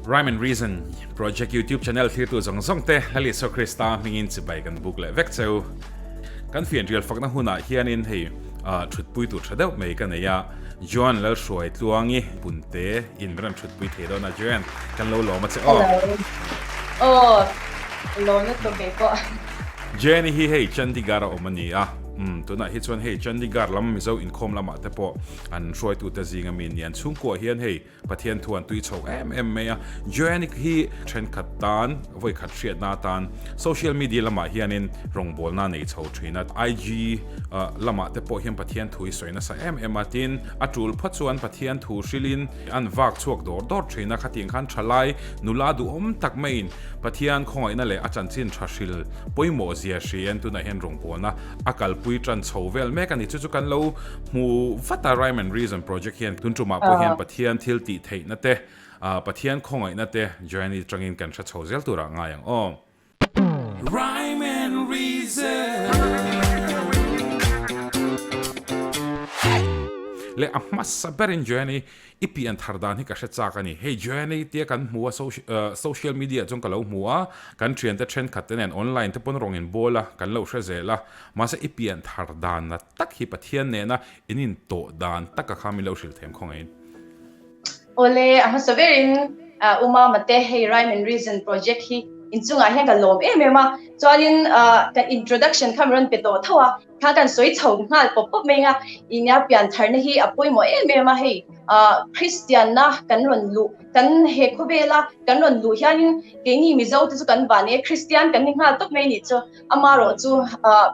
Rhyme and Reason Project YouTube channel thlirtu zawng zawng te Lal Isua Krista hmingin chibai kan buk leh vek cheu. Kan fianrial fakna hunah hianin hei thutpui tur tha deuh mai ka nei a, Joan Lalhruai Tluangi Punte in rawn thutpui thei dawn a, Joan kan lo lawm a che aw. Hello. Aw, lawm lutuk kei pawh. Joan-i hi hei Chandigarh a awm a ni a, umm tunah hi chuan hei Chandigarh lam Mizo inkhawm lamah te pawh an hruaitute zinga mi ni an chhungkuah hian hei Pathian thu an tui chho em em mai a, Joannick hi thenkhat tan vawikhat hriatna atan social media lamah hianin rawngbawlna a nei chho thin a, IG lamah te pawh hian Pathian thu hi sawi nasa em em a, tin a tul phawt chuan Pathian thu hrilhin an vak chhuak dawr dawr thin a, khatiang khan thalai nula duhawm tak maiin Pathian khawngaihna leh a chanchin tha hril pawimawh zia hriain tunah hian rawngbawlna a kalpui tan chho vel mek a ni. Chu chu kan lo hmu vat a, Rhyme and Reason project hian tun tumah pawh hian Pathian thil tih theihna te, Pathian khawngaihna te Joanne atangin kan hre chho zel turah ngai ang aw. Rhyme and Reason Leh a hmasa berin Joanne I pian thar dan hi ka hre chak a ni. Hei Joanne tia kan hmu a, social media chuan ka lo hmu a, kan thiante thenkhat te nen online te pawn rawng in bawl a, kan lo hre zel a. Mahse i pian thar dan na tak hi Pathian nena in in tawh dan taka kha min lo hrilh them khawngaihin. Awle, a hmasa berin U Mama te hei Rhyme and Reason project hi inchungah hian ka lawm em em a, chuanin kan introduction kha min rawn pe tawh tho a, Kha kan sawi chho nghal pawp pawp mai a, i nia piantharna hi a pawimawh em em a, hei Kristianna kan rawn luh, kan he khawvela kan rawn luh hianin keini Mizo te chu kan van e, Kristian kan ni nghal tawp mai nih chu, amarawh chu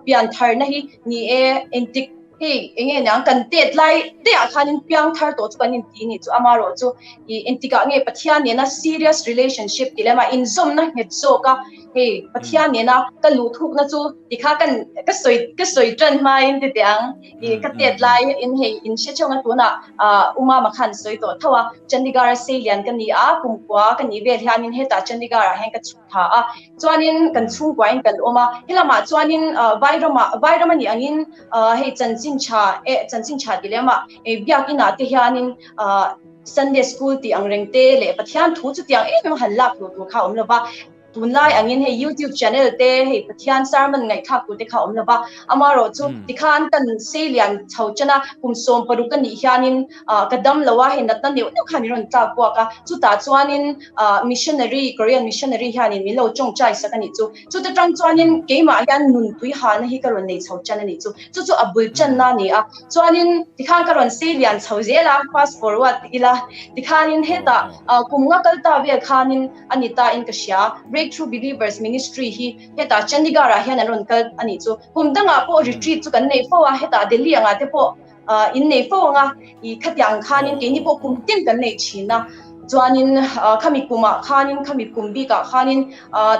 piantharna hi ni e, engtik hei enge niang kan tet lai te ah khanin piangthar tawh chu kan inti nih chu, amarawh chu i engtikah nge Pathian nena serious relationship tih lema inzawmna nghet zawk a, hei Pathian nena ka luh thukna chu tikha kan ka sawi ka sawi tan hmain ti teh ang i ka tet lai in hei in hre theuh nga tunah U Mama khan sawi tawh tho a Chandigarh a seilian ka ni a kumkua ka nih vel hianin hetah Chandigarh ah hian ka chhuk tha a chuanin kan chhungkua in kan awm a helamah chuanin Vairamah Vairam anih angin hei chanchin tha eh chanchin tha ti lem ah biakin ah te hianin Sunday school tih ang reng te leh Pathian thu chutiang em em han lak luh tur kha a awm lova Tunlai angin hei YouTube channel te hei Pathian sermon ngaihthlak tur te kha awm lova, amarawh chu tikhan kan seilian chho chen a, kum 16 ka nih hianin ka dam lo a, hei natna neuh neuh khan min rawn tlak buak a, chutah chuanin missionary, Korean missionary hianin min lo tawngtai sak a nih chu. Chuta tang chuanin keimah hian nun tuihalna hi ka rawn nei chho chen a nih chu. Chu chu a bul channa a ni a, chuanin tikhan ka rawn seilian chho zel a, fast forward ila, tikhanin hetah kum nga kal ta vel khanin, a ni ta in ka hria. Breakthrough Believers Ministry hi hetah Chandigarh ah hian an rawn kal a nih chu. Kum dangah pawh retreat chu kan nei fo a, hetah Delhi angah te pawh in nei fo ang a, i khatiang ang khanin keini pawh kum tin kan nei thin a. Chuanin khami kumah khanin khami kum bikah khanin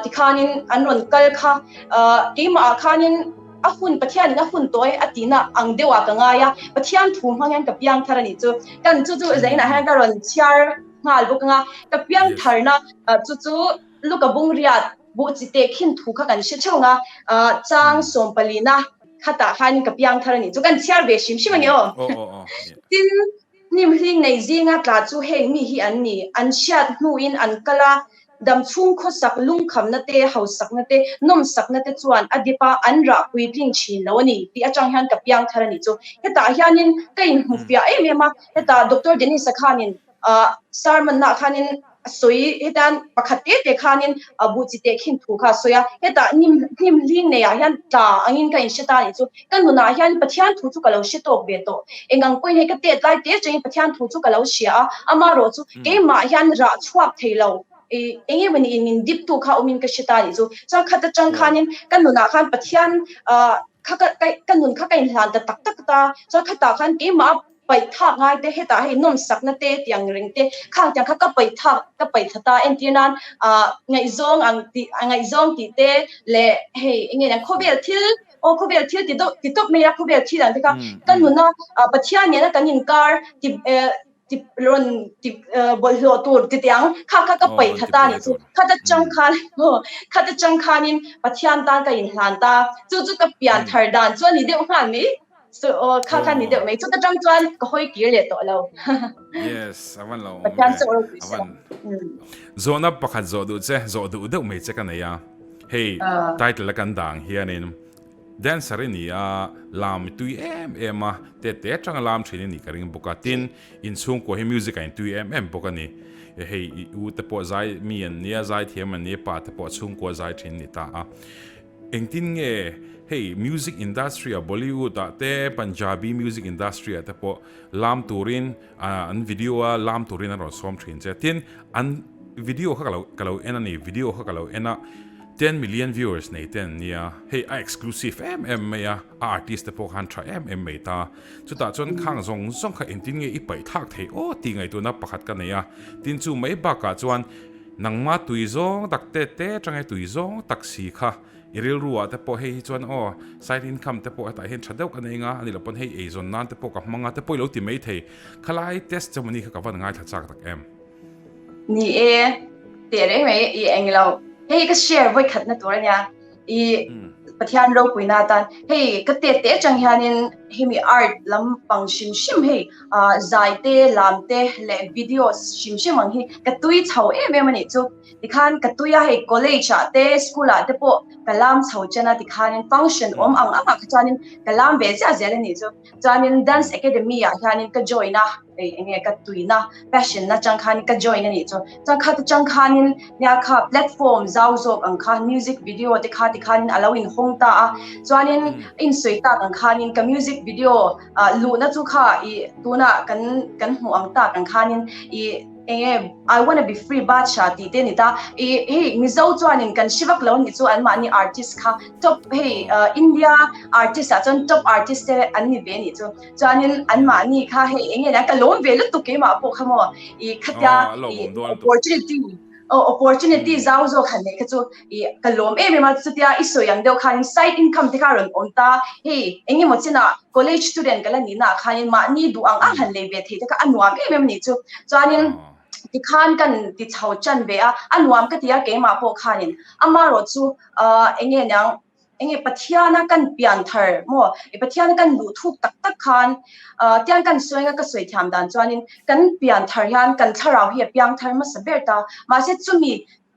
tikhanin an rawn kal kha keimah ah khanin a hun Pathianin a hun tawi a tihna ang deuhah ka ngai a, Pathian thu hmang hian ka piang thar a nih chu. Kan chu chu zainah hian ka rawn chhiar nghal bawk anga ka piang tharna chu chu Luka bung riat buh chi teh khin thu kha kan hre theuh anga chang sawmpalina khatah khan ka piang thar a nih chu kan chhiar ve hrim hrim a ni aw. Tin, hnim hling nei zinga tla chu heng mi hi an ni, an hriat hnuin an kal a, damchhung khawsak lungkhamna te, hausakna te, nawmsakna te chuan a dip a, an rah puitling thin lo a ni tih atang hian ka piang thar a nih chu. Hetah hianin ka inhmu fiah em em a, hetah Doctor Dennis-a khanin Sermon ah khanin a sawi hetan pakhat te te khanin a buh chi teh khin thu kha a sawi a, hetah hnim hnim hling nei ah hian tla angin ka inhre ta anih chu, ka nunah hian Pathian thu chu ka lo hre tawk ve tawh, eng ang pawhin hei ka tet lai te atangin Pathian thu chu ka lo hria a, amarawh chu keimah hian rah chhuak thei lo i eng emawni in min dip tu kha awmin ka hre ta anih chu, chuan khat atang khanin ka nunah khan Pathian ah kha ka ka nun kha ka inhlan ta tak tak ta, chuan khatah khan keimah paih thak ngai te hetah hei nawmsakna te tiang reng te khang tiang kha ka paih thak ka paih tha ta entir nan ah ngaihzawng ang tih a ngaihzawng tih te leh hei eng nge khawvel thil aw khawvel thil ti deuh ti tawp mai a khawvel thil ang te kha ka nuna ah Pathian nena kan inkar ti eh ti rawn ti bawlhhlawh tur ti tiang kha kha ka paih tha ta nih chu khata chang khan khata chang khanin Pathian tan ka inhlan ta chu chu ka pian thar dan chu a ni deuh nghal mai. So aw kha kha ni deuh mai chuta tang chuan ka hawi kir leh tawh lo. Yes, avan lo awm Pathian ve. chu ropui se. Avan. Zawhna pakhat zawh duh che, zawh duh deuh mai che ka nei a. Hei title a kan dang hianin dancer i ni a, lam i tui em em a, te te atanga lam thin i nih ka ring bawk a. Tin, inchhungkua hi music a intui em em bawk a ni. Hei i u te pawh zai mi an nia, zai thiam an nia, pa te pawh chhungkua zai thin ni ta a. Engtin nge hei music industry ah Bollywood ah te Punjabi music industry ah te pawh lam turin an video a lam turin an rawn sawm thin che. Tin an video kha ka lo ka lo en a ni video kha ka lo en a ten million viewers nei te an nia hei a exclusive em em mai a a artist te pawh khan tha em em mai ta. Chutah chuan khang zawng zawng kha engtin nge i paih thlak theih aw tih ngaihtuahna pakhat ka nei a. Tin chu mai bakah chuan Nangma tui zawng tak te te atanga tui zawng tak si kha i rilru ah te pawh hei hi chuan aw side income te pawh hetah hian tha deuh ka nei nga ani lo pawn hei eizawn nan te pawh ka hmang a te pawh i lo ti mai thei khalai testimony kha ka van ngaithla chak tak em. Ni e, teh reng mai i englo hei ka share vawikhatna tur ania. I Pathian ropuina atan hei ka tet te atang hianin hemi art lampang hrim hrim hei zai te lam te leh videos hrim hrim ang hi ka tui chho em em a nih chu. Tikhan ka tui a hei college ah te school ah te pawh ka lam chho chen a tikhanin function awm ang ang ah kha chuanin ka lam ve ziah zel a nih chu. Chuanin dance academy ah hianin ka join a hei enge ka tuina passion na chang khan ka join a nih chu. Chuan kha te chang khanin nia kha platform zau zawk ang kha music video te kha ti khanin a lo inhawng ta a. Chuanin insawi tak ang khanin ka music video luhna chu kha i tunah kan kan hmuh ang tak ang khanin i enge I wanna be free Badshah tih te ni ta. I hei Mizo chuanin kan hre vak lo a nih chu anmahni artist kha top hei India artist ah chuan top artist te an ni ve a nih chu. Chuanin anmahni kha hei enge nia ka lawm ve lutuk keimah pawh kha maw i khatia i opportunity opportunity zau zawk han neih kha chu i ka lawm em em a chutia i sawi ang deuh khanin side income te kha a rawn awm ta hei engemaw chinah college student ka la nihna ah khanin mahni duh ang ang han lei ve thei te kha a nuam em em a nih chu. Chuanin tikhan kan ti chho chan ve a a nuam ka ti a keimah pawh khanin amaherawh chu enge niang enge Pathiana kan pian thar maw i Pathiana kan luh thuk tak tak khan tiang kan sawi anga ka sawi thiam dan chuanin kan pian thar hian kan thlarau hi a piang thar hmasa ber ta mahse chumi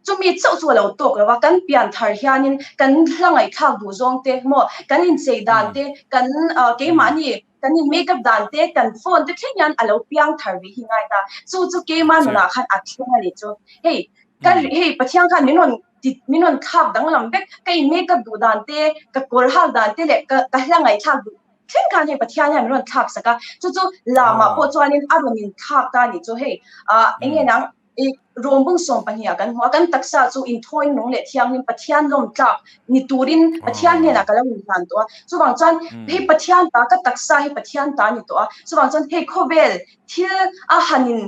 chumi chauh chu a lo tawk lo a kan pian thar hianin kan hla ngaihthlak duh zawng te maw kan inchei dan te kan keimahni kan in makeup dan te kan phone te thleng hian a lo piang thar ve hi ngai ta chu chu keima nunah khan a thleng a ni chu hei kan hei Pathian khan min rawn ti min rawn thlak danglam vek ka in makeup duh dan te ka kawr hak dan te leh ka ka hla ngaihthlak duh thleng khan hei Pathian hian min rawn thlak sak a chu chu lamah pawh chuanin a rawn in thlak ta a nih chu hei ah eng nge nang i rawngbung sawm pahniha kan hmu a kan taksa chu inthawi nung leh thianghlim Pathian lawm tlak ni turin Pathian hnenah ka lo inhlan tawh a chuvang chuan hei Pathian ta ka taksa hi Pathian ta a ni tawh a chuvang chuan hei khawvel Thil a han in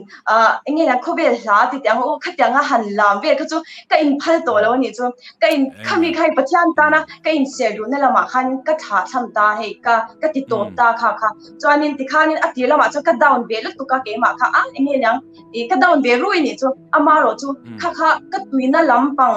eng nge nia khawvel hla ti teh ang aw khatiang a han lam vel kha chu ka in phal tawh lo a nih chu. Ka in khami kha hei Pathian tana ka in ser duhna lamah khan ka thlah thlam ta hei ka ka ti tawp ta kha kha. Chuanin tikhanin a tir lamah chuan ka down ve lutuk a keimah kha a eng nge niang ih ka down ve rui nih chu amarawh chu kha kha ka tuina lampang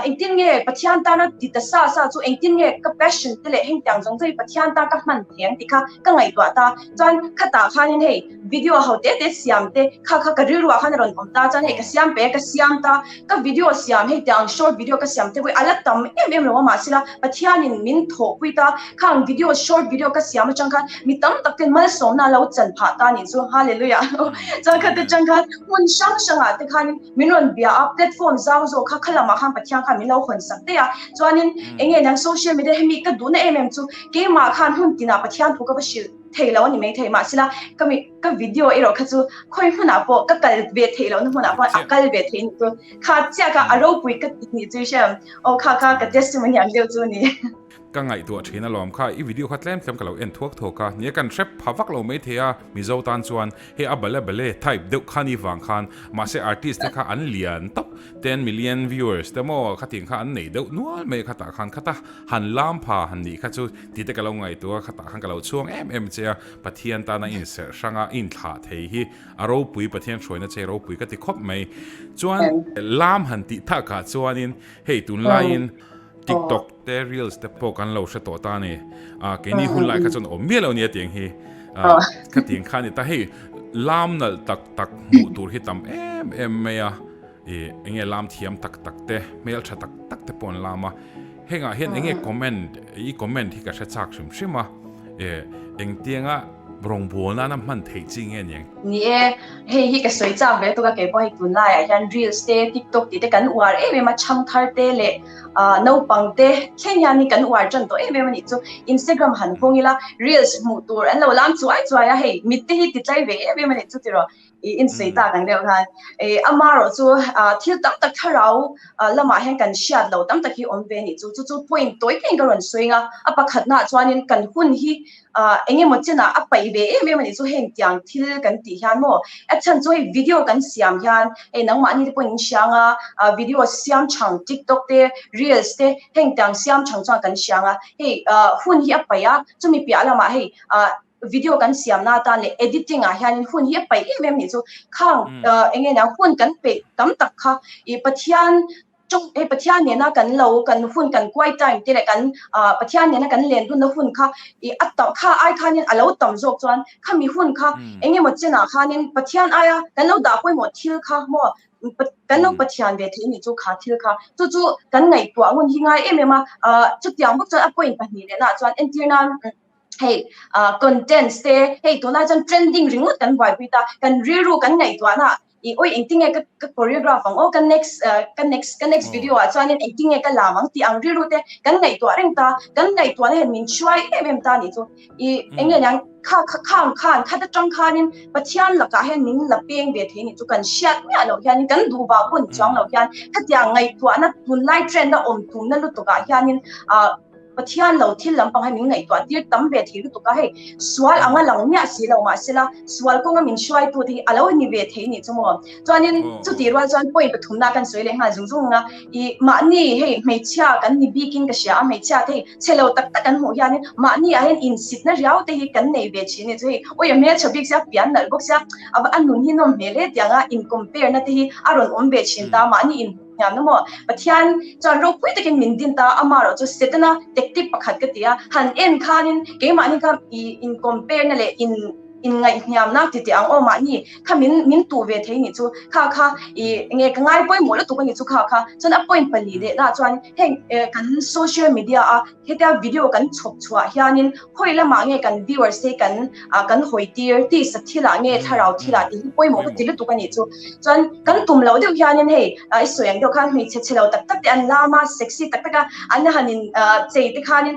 engtin nge Pathian tana ti ta sa sa chu engtin nge ka passion te leh heng tiang zawng zawng hi Pathian tan ka hman thei ang tih kha ka ngaihtuah ta. Chuan khatah khanin hei video ho te te siam te kha kha ka rilruah khan a rawn awm ta chuan hei ka siam pe ka siam ta ka video siam hei tiang short video ka siam te pawh hi a la tam em em lo a mahsela Pathianin min thawhpui ta khang video short video ka siam atang khan mi tam tak ten malsawmna a lo chan phah ta nih chu hallelujah chuan khate tang khan hmun hrang hrangah te khanin min rawn bia a platform zau zawk kha kha lamah khan Pathian khan min lo hawn sak daih a chuanin eng nge nang social media hemi ka duhna em em chu keimah khan hun tinah Pathian thu ka va hrilh thei lo a ni mai thei mahsela ka mi ka video erawh kha chu khawi hmunah pawh ka kal ve theih lohna hmunah pawh a kal ve thei ni chu kha chiah kha a ropui ka ti nih chu i hre aw kha kha ka testimony ang deuh chu a ni. Ka ngaihtuah thin alawm kha i video kha tlem tlem ka lo en thuak thuak a nia kan hrep pha vak lo mai thei a Mizo tan chuan hei a bale bale type deuh kha ni vang khan mahse artist te kha an lian tawp ten million viewers te maw khatin kha an nei deuh nual mai khatah khan khata han lam pha han nih kha chu tih te ka lo ngaihtuah a khatah khan ka lo chhuang em em che a Pathian tana inserh hranga inthlah thei hi a ropui Pathian hruaina che ropui ka ti khawp mai chuan lam han tih takah chuanin hei tunlaiin. TikTok te reels te pawh kan lo hre tawh ta a ni. Ah keini hun lai kha chuan awm miah lo nia tiang hi. Ah khatiang kha a ni ta hei lam nalh tak tak hmuh tur hi tam em em mai a. Ih enge lam thiam tak tak te hmel tha tak tak te pawh an lam a. Hengah hian enge comment i comment hi ka hre chak hrim hrim a. Ih engtianga Rawngbâwl nana hman theih chi nge niang? Ni e, hei hi ka sawi chak ve tuk a, keipawh hei tunlaiah hian reels te, tiktok tih te kan uar em em a, chhangthar te leh naupang te thleng hian hi kan uar tan tawh em em a nih chu. Instagram han hawng ila reels hmuh tur an lo lam chuai chuai a, hei mit te hi ti tlai ve em em a nih chu tiraw i insawi tak ang deuh khan. Amaherawh chu thil tam tak thlarau lamah hian kan hriat lo tam tak hi awm ve a nih chu. Chu chu point tawi teng ka rawn sawi ang a, a pakhatnaah chuanin kan hun hi ah eng emaw chenah a paih ve em em a nih chu heng tiang thil kan tih hian maw a chhan chu hei video kan siam hian hei nangmahni te pawhin in hriang a ah video siam chhang tiktok te reels te heng tiang siam chhang chuan kan hriang a hei ah hun hi a paih a chumi piah lamah hei ah video kan siam na atan leh editing ah hianin hun hi a paih em em a nih chu khang ah eng nge niang hun kan peih tam tak kha ih Pathian Tawng hei Pathian nena kan lo kan hun kan quiet time te leh kan ah Pathian nena kan len dunna hun kha ih a tam kha ai khanin a lo tam zawk chuan khami hun kha eng emaw chenah khanin Pathian aia kan lo dah pawimawh thil kha maw kan lo Pathian ve thei anih chu kha thil kha chu chu kan ngaihtuah ngun hi ngai em em a ah chutiang bawk chuan a point pahnih lehna ah chuan entir nan hei ah contents te hei tunlai chuan trending ringawt kan buaipui ta kan rilru kan ngaihtuahna I oi engtinge ka ka choreograph ang aw ka next ka next ka next video ah chuanin engtinge ka lam ang tih ang rilru te kan ngaihtuah reng ta kan ngaihtuahna hian min hruai em em ta nih chu i enge niang kha kha khang khan khat atang khanin Pathian lakah hian min la peng ve thei nih chu kan hriat miah loh hianin kan duh vang pawh ni chuang loh hian khatiang ngaihtuahna tunlai trend a awm tumna lutuk ah hianin ah Pathian lo thil lampang hi min ngaihtuah tir tam ve thei lutuk a, hei sual anga lang miah si lo mahsela sual kawnga min hruaitu te hi a lo ni ve thei nih chu maw. Chuanin chutih rual chuan point pathumna kan sawi leh nghal zung zung a, ih mahni hei hmeichhia kan ni bikin ka hria a, hmeichhia te hei chhe lo tak tak kan hmuh hianin mahni ah hian insitna riau te hi kan nei ve thin a nih chu, hei awi a hmeltha bik sia, pian nalh bawk sia, a nun hi nawm hmel hle tianga in compare na te hi a rawn awm ve thin ta, mahni in. Hniam na maw? Pathian chuan ropui takin min din ta, ama erawh chu Setana tactic pakhat ka ti a, han en khanin keimahni kha i in compare na leh in in ngaihhniamna ti teh ang aw mahni kha min min tuh ve thei nih chu kha kha i nge ka ngai pawimawh lutuk a nih chu kha kha chuan a point pali leh lah chuan heng kan social media a Hetia video kan chhawp chhuah hianin khawi lamah nge kan viewers te kan kan hawi tir tisa thilah nge thlarau thilah tih hi pawimawh ka ti lutuk a nih chu. Chuan kan tum loh deuh hianin hei i sawi ang deuh khan hmeichhe chhe lo tak tak te an lam a, sexy tak tak a an han in chei te khanin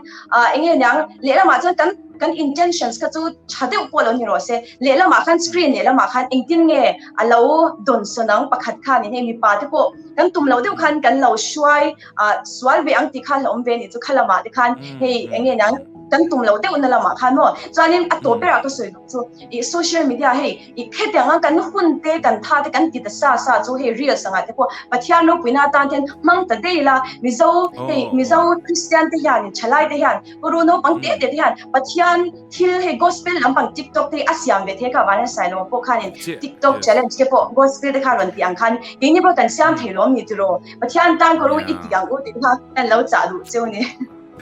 eng nge niang lehlamah chuan kan kan intentions kha chu tha deuh pawh lo ni rawh se. Lehlamah khan screen lehlamah khan engtin nge a lo dawnsawn ang pakhat khanin hei mipa te pawh kan tum loh deuh khan kan lo hruai ah sual ve ang tih kha hlauhawm ve nih chu kha lamah te khan hei eng nge niang kan tum lo deuh na lamah khan maw chuanin a tawp berah ka sawi duh chu ih social media hei ih khetiang a kan hun te kan tha te kan ti ta sa sa chu hei reels angah te pawh Pathian ropuina atan hian hmang ta daih la Mizo hei Mizo Christian te hian thalai te hian Uru naupang te te te hian Pathian Thil hei gospel lampang tiktok te hi a siam ve thei kha vang hian Sailova pawh khanin tiktok challenge te pawh gospel te kha rawn tih ang khan keini pawh kan siam thei lawm ni tiraw Pathian tan ka ru i ti ang u tih kha kan lo chah duh cheu ni.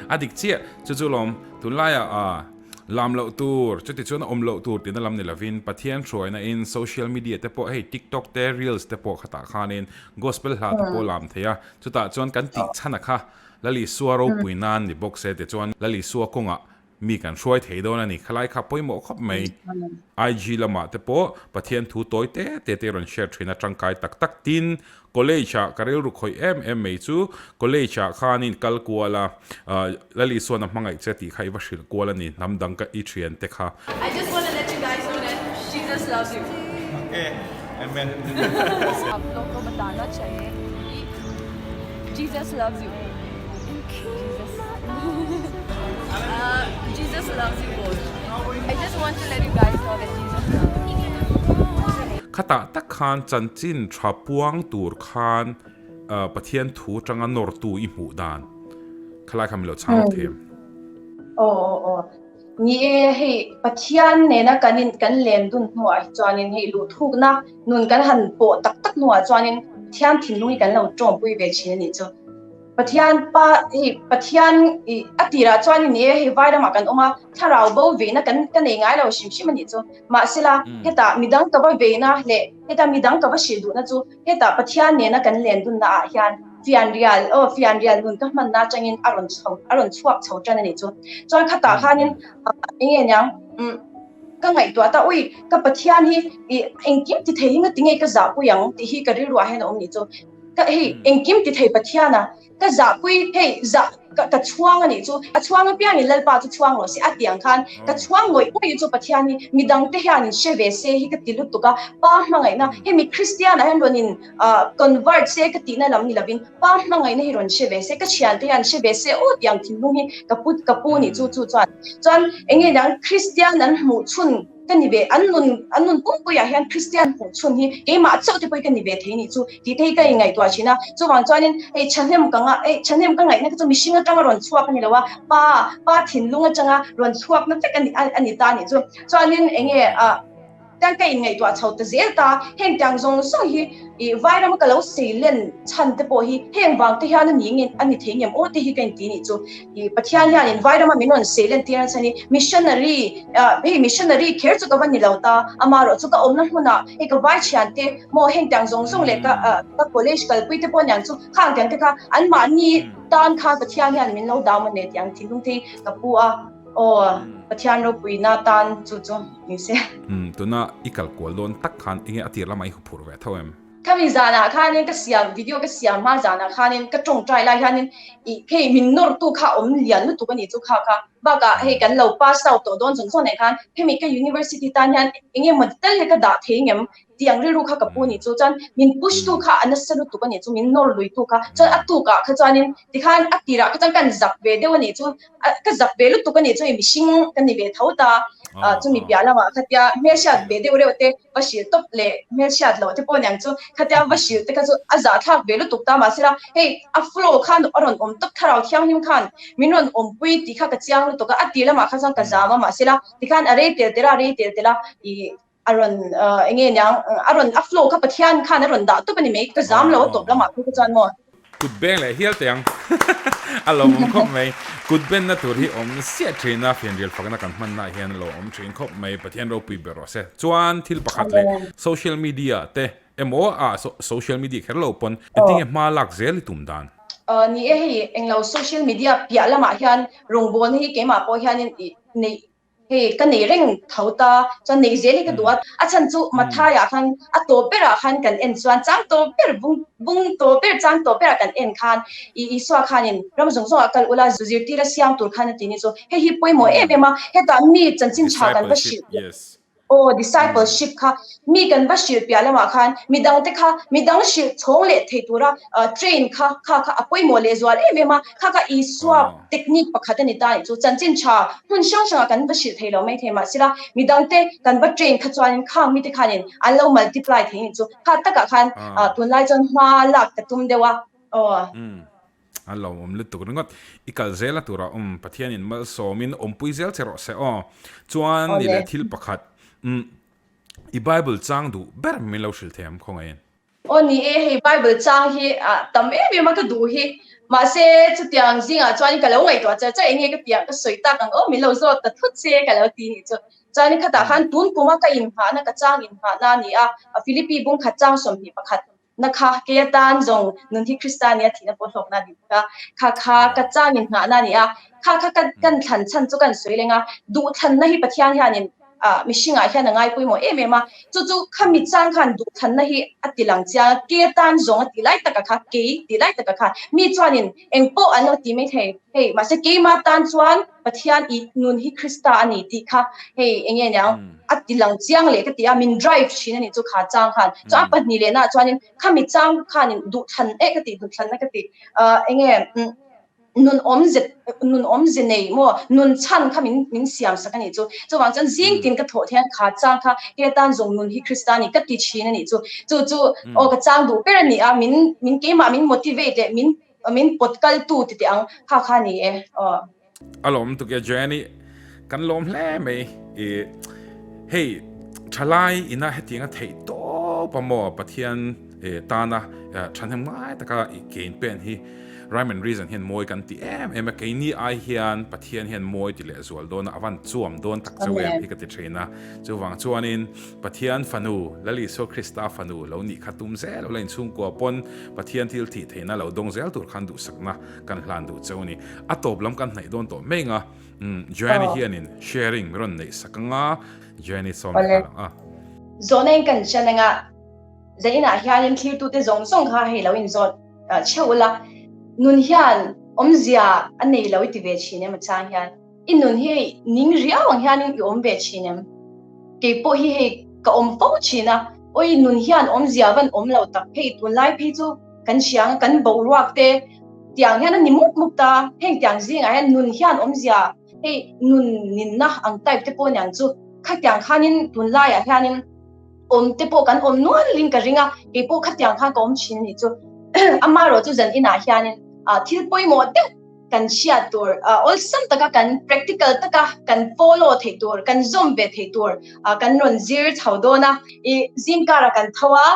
A dik chiah, chu chu lawm tunlaiah a lam loh tur, chuti chuan a awm loh tur tihna lam ni lovin Pathian hruaina in social media te pawh hei tiktok te reels te pawh khatah khanin gospel hla te pawh lam thei a, chutah chuan kan tih chhan a kha Lal Isua ropui nan ni bawk se tichuan Lal Isua kawngah Mi kan hruai thei dawn a ni. Khalai kha pawimawh khawp mai. IG lamah te pawh Pathian thu tawi te te te rawn share thin a tangkai tak tak. Tin, college ah ka rilru khawih em em mai chu college ah khanin kal kual a, Lali sawn a hmangaih che tih kha i va hrilh kual a ni, hnam dang ka i thian te kha. I just want to let you guys know that Jesus loves you. Okay, amen. Aap log ko batana chahiye ki Jesus loves you. Jesus. Uh, Jesus loves you both. I just want to let you guys know that Jesus loves you. Khatah tak khan chanchin tha puang tur khan Pathian thu tanga nawrtu i hmuh dan khalai kha min lo chhang lawk thei em? Aw aw aw. Ni e, hei Pathian nena kan in kan len dun hnuah hi chuanin hei luhthukna nun kan han pawh tak tak hnuah chuanin Pathian thinlung hi kan lo tawmpui ve thin a nih chu. Pathian pa hei Pathian i a tirah chuan ni e hei vai ramah kan awm a, thlarau bo veina kan ka nei ngai lo hrim hrim a nih chu. Mahsela hetah midang ka va veina leh heta midang ka va hrilh duhna chu hetah Pathian nena kan len dunna ah hian fianrial aw fianrial nun ka hmanna atangin a rawn chho a rawn chhuak chho tan a nih chu. Chuan khatah khanin eng nge niang umm ka ngaihtuah ta ui ka Pathian hi i engkim ti thei hi nga tinge ka zahpui ang tih hi ka rilruah hian a awm nih chu. Ka hei engkim ti thei Pathian a ka zahpui hei zah ka ka chhuang a nih chu a chhuang apiangin Lalpa chu chhuang rawh se a tih ang khan ka chhuang ngawih ngawih chu Pathian hi midang te hian in hre ve se hi ka ti lutuk a Pa hmangaihna hemi Kristian ah hian rawn in convert se ka tihna lam ni lovin Pa hmangaihna hi rawn hre ve se ka thian te hian hre ve se aw tih ang thinlung hi ka pu ka pu nih chu chu chuan chuan eng nge niang Kristian an hmuh chhun ka ni ve, an nun an nun pumpuiah hian Kristian hmuh chhun hi keimah chauh te pawhin ka ni ve thei nih chu tih te hi ka inngaihtuah thin a. Chuvang chuanin hei thahnem ka nga hei thahnem ka ngaihna kha chu mihring atanga rawn chhuak a ni lo a, pa pa thinlung atanga rawn chhuakna vek a ni a ni ta nih chu. Chuanin eng nge ah tiang ka inngaihtuah chho ta zel ta, heng tiang zawng zawng hi ih Vairama ka lo sei len chhan te pawh hi heng vang te hian a ni nge a ni thei ngem aw te hi ka inti nih chu. Ih Pathian hianin Vairama min rawn sei len tir a chhan hi missionary ah hei missionary kher chu ka va ni lo ta, amaherawh chu ka awmna hmunah hei ka vai thian te maw heng tiang zawng zawng leh ka ah ka college kalpui te pawh aniang chu khang tiang te kha anmahni tan khan Pathian hian min lo dam a nei tih ang thinlung te hi ka pu a, aw Pathian ropuina tan chu chu ni se. Umm tuna i kal kual dawn tak khan enge a tir lamah i huphurh ve tho em? Khami zanah khanin ka siam video ka siam hma zanah khanin ka tawngtai lai hianin ih hei min nawrtu kha awm lian lutuk a nih chu kha kha bakah hei kan lo pass out tawh dawn zawng zawng nen khan hemi ka university tan hian eng emaw tal hi ka dah thei ngem tih ang rilru kha ka pu a nih chu chuan min push tu kha a nasa lutuk a nih chu min nawr lui tu kha chuan a tukah kha chuanin tikhan a tirah kha chuan kan zak ve deuh a nih chu ka zak ve lutuk a nih chu mihring ka ni ve tho ta chumi piah lamah khatia hmelhriat ve deuh reuh te va hrilh tawp leh hmelhriat loh te pawh niang chu khatia va hrilh te kha chu a zahthlak ve lutuk ta mahse la hei a flow khan a rawn awm tawp thlarau thianghlim khan min rawn awmpui tih kha ka chiang lutuk a a tir lamah kha chuan ka zam a mahse la tikhan a rei tel tel a a rei tel tel a ih a rawn eng nge niang a rawn a flow kha Pathian khan a rawn dah tawp a ni mai ka zam lo a tawp lamah phei kha chuan maw. Kut beng leh hial teh ang a lo awm khawp mai. Kut benna tur hi awm siah thin a, fianrial fakna kan hmanna ah hian a lo awm thin khawp mai. Pathian ropui ber rawh se. Chuan thil pakhat leh social media te emaw ah social media kher lo pawn engtinge hma lak zel i tum dan? Ni e hei englo social media piah lamah hian rawngbawlna hi keimah pawh hianin i neih Hei ka nei reng tho ta, chuan nei zel hi ka duh a, a chhan chu Mathaiah khan a tawp berah khan kan en chuan chang tawp ber bung bung tawp ber chang tawp berah kan en khan i Isua khanin ram zawng zawngah kal ula zu zirtir a siam tur khan a ti ni chu hei hi pawimawh em em a, hetah mi chanchin tha kan va hrilh aw discipleship kha mi kan va hrilh piah lamah khan midangte kha midang hrilh chhawng leh thei tura train kha kha kha a pawimawh leh zual em em a, kha kha Isua technique pakhat a ni ta anih chu. Chanchin tha hmun hrang hrangah kan va hrilh thei lo mai thei mahsela midangte kan va train kha chuanin khang mite khanin an lo multiply thei anih chu. Kha takah khan tunlai chuan hma lak ka tum deuh a aw. A lawmawm lutuk ringawt. I kal zel a turah um Pathianin malsawmin awmpui zel che rawh se aw. Chuan ni leh thil pakhat umm i Bible chang duh ber min lo hrilh thei ang khawngaihin. Aw ni e, hei Bible chang hi a tam em em a ka duh hi. Mahse chutiang zingah chuan ka lo ngaihtuah char char eng nge ka piah ka sawi tak ang aw min lo zawt ta thut se ka lo ti nih chu. Chuan khatah khan tun kuma ka inngahna ka chang inngahna a ni a, Philippi bungkhat chang 21 na kha kei atan zawng nun hi Krista nia thihna pawh hlawkna a ni bawk a, kha kha ka chang inngahna a ni a, kha kha ka kan thlan chhan chu kan sawi leng a, duhthlanna hi Pathian hianin ah mihringah hian a ngai pawimawh em em a, chu chu khami chang khan duhthlanna hi a ti lang chiang a, ke atan zawng a ti lai taka kha, kei ti lai taka kha mi chuanin engpawh an lo ti mai thei, hei mahse keima tan chuan Pathian i nun hi Krista a ni tih kha hei eng nge niang a ti lang chiang leh ka ti a, min drive thin a nih chu kha chang khan, chuan a pahnih lehna ah chuanin khami chang khanin duhthlan eh ka ti duhthlanna ka ti ah eng nge nun awmze nun awmze nei maw nun chhan kha min min siam sak a nih chu chuvang chuan zing tin ka thawh thian kha chang kha he atan zawng nun hi Krista a ni ka ti thin a nih chu chu chu aw ka chang duh ber a ni a min min keimah min motivate leh min min pawt kal tu ti teh ang kha kha a ni e aw. A lawm tuk e Joanne kan lawm hle mai i hei thalai ina hetianga theih tawp a maw Pathian. tana thahnem ngai taka i ke in pen hi Rhyme and Reason hian mawi kan ti em em a, keini ai hian Pathian hian mawi ti lehzual dawn a, a van chuam dawn tak chauh em hi ka ti thin a. Chuvang chuanin Pathian fanu, Lal Isua Krista fanu lo nih kha tum zel ula inchhungkua pawn Pathian thil thih theihna lo dawng zel tur khan duhsakna kan hlan duh chauh a ni. A tawp lam kan hnaih dawn tawh mai anga Joanne hianin sharing mi rawn neih sak anga Joanne sawm leh nghal ang a. Zawhna in kan hriat anga Zainah hianin thlirtute zawng zawng kha hei lo inzawt cheuh ula, nun hian awmzia a nei lo i ti ve thin em a chang hian i nun hi hei ning riau ang hianin i awm ve thin em? Kei pawh hi hei ka awm fo thin a, awi nun hian awmzia van awm lo tak hei tunlai phei chu kan hria ang kan boruak te tiang hian a ni mup mup ta, heng tiang zingah hian nun hian awmzia hei nun ninna ang type te pawh niang chu khatiang khanin tunlaiah hianin awm te pawh kan awm nual in ka ring a, kei pawh khatiang khan ka awm thin a nih chu. Amaherawh chu zan inah hianin thil pawimawh deuh kan hriat tur, awlsam taka kan practical taka kan follow theih tur, kan zawm ve theih tur kan rawn zir chho dawn a. I zingkarah kan tho a,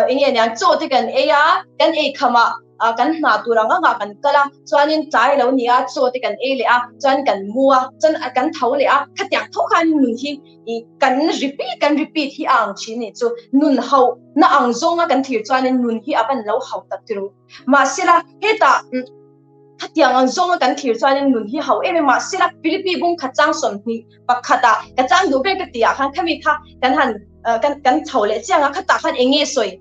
eng nge niang chaw te kan ei a, kan ei khamah kan hna tur ang angah kan kal a, chuanin tlai lo ni a, chaw te kan ei leh a, chuan kan mu a, chuan kan tho leh a, khatiang tho khan nun hi i kan repeat kan repeat hi a ang thin nih chu nun ho na ang zawnga kan thlir chuanin nun hi a van lo ho tak tiru mahsela hetah khatiang ang zawnga kan thlir chuanin nun hi ho em em mahsela Philippi bung khat chang 20 pakhata ka chang duh ber ka ti ah khan khami kha kan han kan kan chho leh chiang a khatah khan enge sawi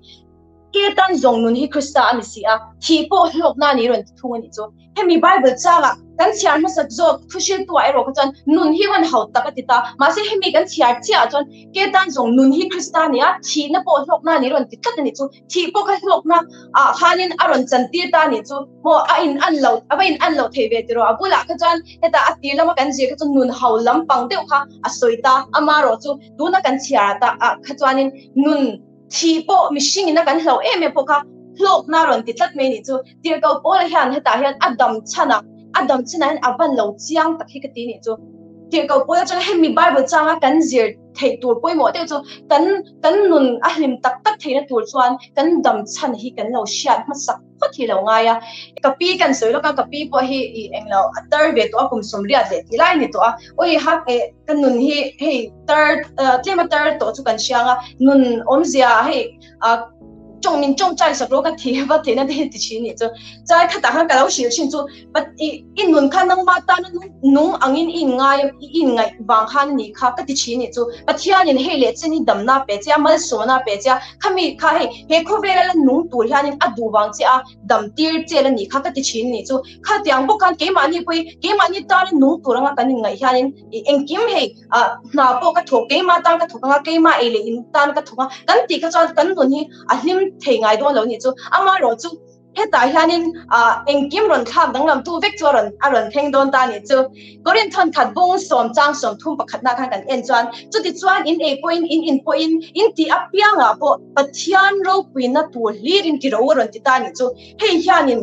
Ke tan zawng nun hi Krista a ni si a, thih pawh hlawkna a ni rawn ti thung a nih chu. Hemi Bible changa kan chhiar hmasat zawk thuhriltuah erawh kha chuan nun hi rawn hau tak a ti ta. Mahse hemi kan chhiar chiahah chuan ke tan zawng nun hi Krista a ni a, thihna pawh hlawkna a ni rawn ti tlat a nih chu. Thih pawh kha hlawkna ah khanin a rawn chantir ta a nih chu. Maw a in an lo, a va in an lo thei ve tiraw? A bulah kha chuan hetah a tir lama kan zir kha chu nun hau lampang deuh kha a sawi ta. Amaherawh chu tuna kan chhiar ah ta ah kha chuanin nun Thih pawh mihring ina kan hlauh em em pawh kha hlawkna rawn ti tlat mai nih chu. Tirhkoh Paula hian hetah hian a dam chhan a, a dam chhanah hian a van lo chiang tak hi ka ti nih chu. Tirhkoh Paula chuan hemi Bible changa kan zir theih tur pawimawh deuh chu kan kan nun a hlim tak tak theihna tur chuan kan dam chhan hi kan lo hriat hmasak phawt hi lo ngai a. Ka pi kan sawi lawk a, ka pi pawh hi i englo a tar ve tawh a, kum 80 leh tih lai a ni tawh a. Awi hak eh ka nun hi hei tar tlem a tar tawh chu kan hriang a, nun awmzia hei tawng min tawngtai sak rawh ka thi va theihna te hi ti thin nih chu. Chai khatah khan ka lo hrilh thin chu i nun kha nangmah tana nung angin i inngai i inngaih vang khan a nih kha ka ti thin nih chu. Pathianin hei leh chen hi damna a pe che a, malsawna a pe che a, khami kha hei he khawvela la nung tur hianin a duh vang che a dam tir chel a nih kha ka ti thin nih chu. Khatiang bawk khan keimahni pawhin keimahni tana nung tur anga kan inngaih hianin engkim hei hna pawh ka thawk keimah tan ka thawk anga keimah ei leh in tan ka thawk a kan tih kha chuan kan nun hi a hlim thei ngai dawn lo nih chu. Amaherawh chu Hetah hianin engkim rawn thlak danglamtu vek chu a rawn a rawn thleng dawn ta a nih chu. Korinth thawnkhat bung sawm chang 30 pakhatna khan kan en chuan, Chutichuan in ei pawhin in in pawhin in tih apiangah pawh Pathian ropuina tur hlirin ti ro a rawn ti ta a nih chu. Hei hianin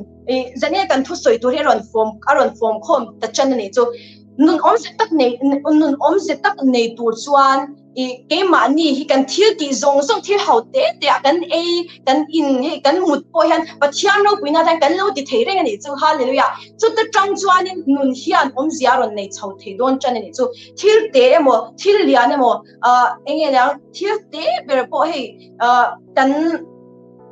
zane kan thusawi tur hi a rawn fawm a rawn fawm khawm ta chen a nih chu. Nun awmze tak nei nun awmze tak nei tur chuan I keimahni hi kan thil tih zawng zawng thil ho te te ah kan ei kan in hei kan mut pawh hian Pathian ropuina hian kan lo ti thei reng a nih chu Hallelujah chuta tang chuanin nun hian awmzia a rawn nei chho thei dawn tan a nih chu thil te emaw thil lian emaw ah eng nge niang thil te ber pawh hei ah kan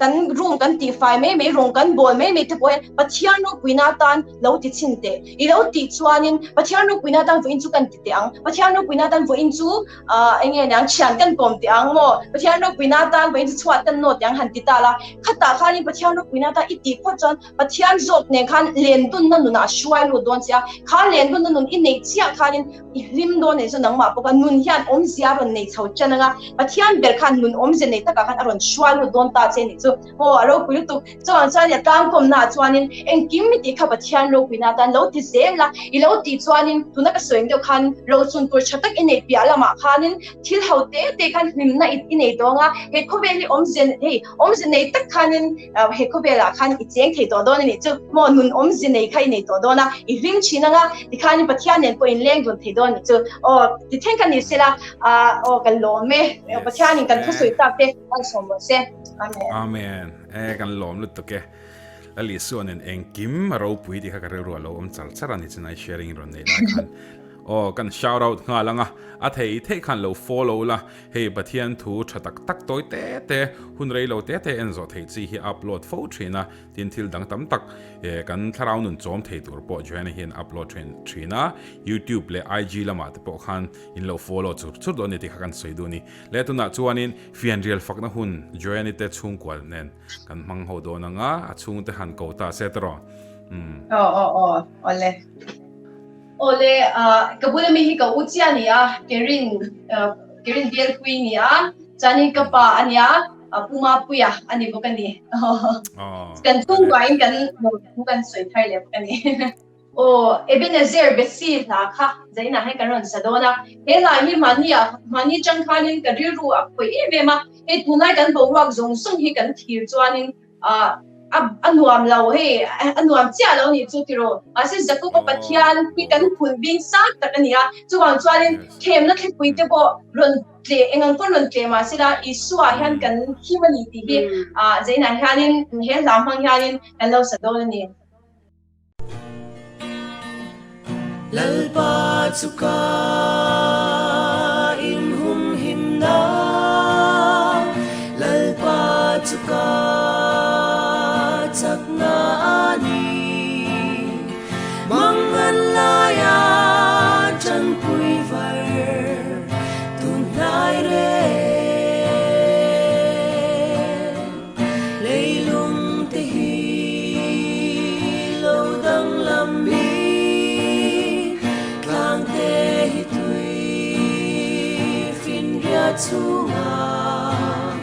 kan room kan tih fai mai mai rawng kan bawl mai mai te pawh hian Pathian ropuina atan lo ti chhin teh i lo tih chuanin Pathian ropuina atan vawiin chu kan ti teh ang Pathian ropuina atan vawiin chu ah eng nge niang thian kan kawm teh ang maw Pathian ropuina atan vawiin chu chhuat kan nawt teh ang han ti ta la khatah khanin Pathian ropuina atan i tih phawt chuan Pathian zawk nen khan lendunna nunah a hruai lut dawn che a kha lendunna nun i neih chiah khanin I hlim dawn anih chu nangmah bawk a, nun hian awmzia a rawn nei chho chen anga, Pathian ber khan nun awmzia nei takah khan a rawn hruai lut dawn ta che anih chu. Aw a ropui lutuk. Chuvang chuan a tlangkawmna ah chuanin engkim i tih kha Pathian ropuina atan lo ti zel la, i lo tih chuanin tuna ka sawi ang deuh khan rochun tur tha tak i neih piah lamah khanin thil ho te te khan hlimna i nei tawh anga, he khawvel hi awmzia hei awmzia nei tak khanin he khawvelah khan i cheng thei tawh dawn a nih chu maw nun awmze nei kha i nei tawh dawn a i hlim thin anga tikhanin Pathian nen pawh in leng dun thei dawn a nih chu aw ti thleng ka ni sela aw kan lawm e Pathianin kan thusawi tak te kan sawm rawh se Amen. Amen. Amen. E kan lawm lutuk e. Lal Isua nen engkim a ropui tih kha ka rilru a lo awm char char a ni chunai sharing in rawn nei lai khan. Aw kan shout out nghal ang a, a thei theih khan lo follow la, hei Pathian thu tha tak tak tawi te te, hun rei lo te te en zawh theih chi hi a upload fo thin a, tin thil dang tam tak kan thlarau nun chawm thei tur pawh Joanna hian upload thin thin a, YouTube leh IG lamah te pawh khan in lo follow chur chur dawn a ni tih kha kan sawi duh a ni. Leh tunah chuanin fianrial fakna hun Joanne te chhungkual nen Kan hmang ho dawn anga a chhungte han ko ta se tawh. Umm. Aw aw aw awle. Awle ka bula mi hi ka u chiah a ni a, Kerin Kerin Bialpui ni a, chuanin ka pa a nia, Pu Mapuia a ni bawk a ni. Kan chhungkuain kan thu kan sawi thar leh bawk a ni. Aw, Ebenezer Bethsy hla kha zainah hian kan rawn sa dawn a. He hla hi mahni ah, mahni chang khanin ka rilru a khawih em em a. Hei tunlai kan boruak zawng zawng hi kan thlir chuanin ah a a nuam lo hei, a nuam chiah lo nih chu tiraw. Mahse Jakob-a Pathian hi kan phun bing sang tak a ni a. Chuvang chuanin thlemna thlipui te pawh rawn tle, eng ang pawn rawn tle mahsela Isua hian kan him a ni tih hi ah zainah hianin he hla hmang hianin kan lo sa dawn a ni. Lalpa chu ka inhumhimna, Lalpa chu ka chakna a ni. Mangan laia tanpui var tunhnai reng. Leilung te hi lo danglam mi, tlang te hi tui finriat chhungah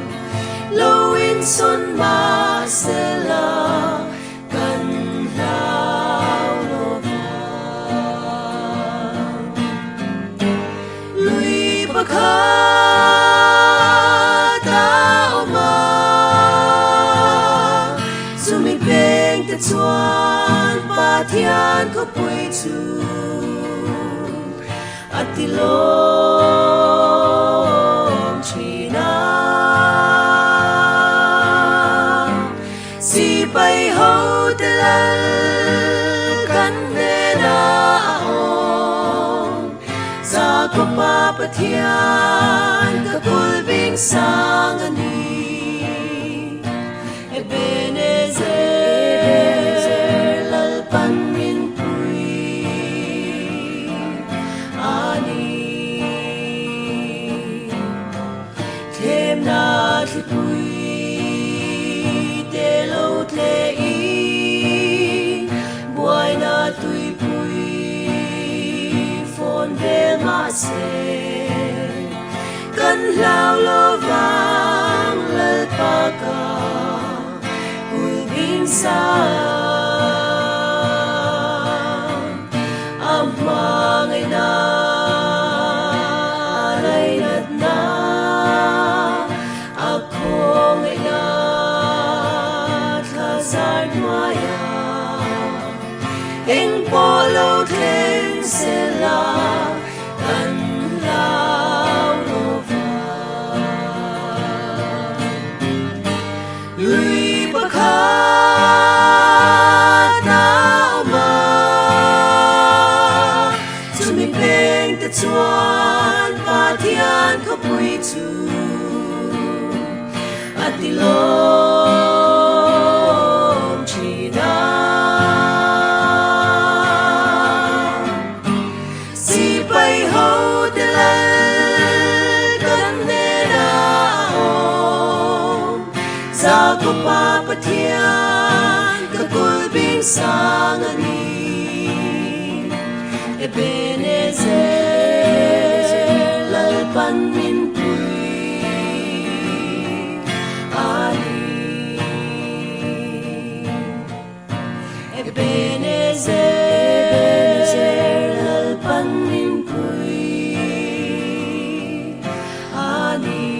lo insawn mah sela kan hlau lo vang. Lui pakhat a awm a, chumi peng te chuan Pathian khawpui chu a ti lawm thin a. Sipai ho te lal kan hnenah a awm. Zakopa Pathian ka kulhbing sang a ni. Ebenezer Lalpan min pui a ni. Thlemna thlipui te lo tle in buaina tuipui fawn vel mahse kan hlau lo vang Lalpa ka kulhbing sang a hmangaihna a lainatna a khawngaihna thla zar hnuaia eng pawh lo thleng sela kan hlau lo vang. Lui pakhat a awm a, chumi peng te chuan Pathian khawpui chu a ti lawm thin a. Sipai ho te lal kan hnenah a awm, Zakopa Pathian ka kulhbing sang a ni. Ebenezer Lalpan min pui a ni. Ebenezer Lalpan min pui a ni.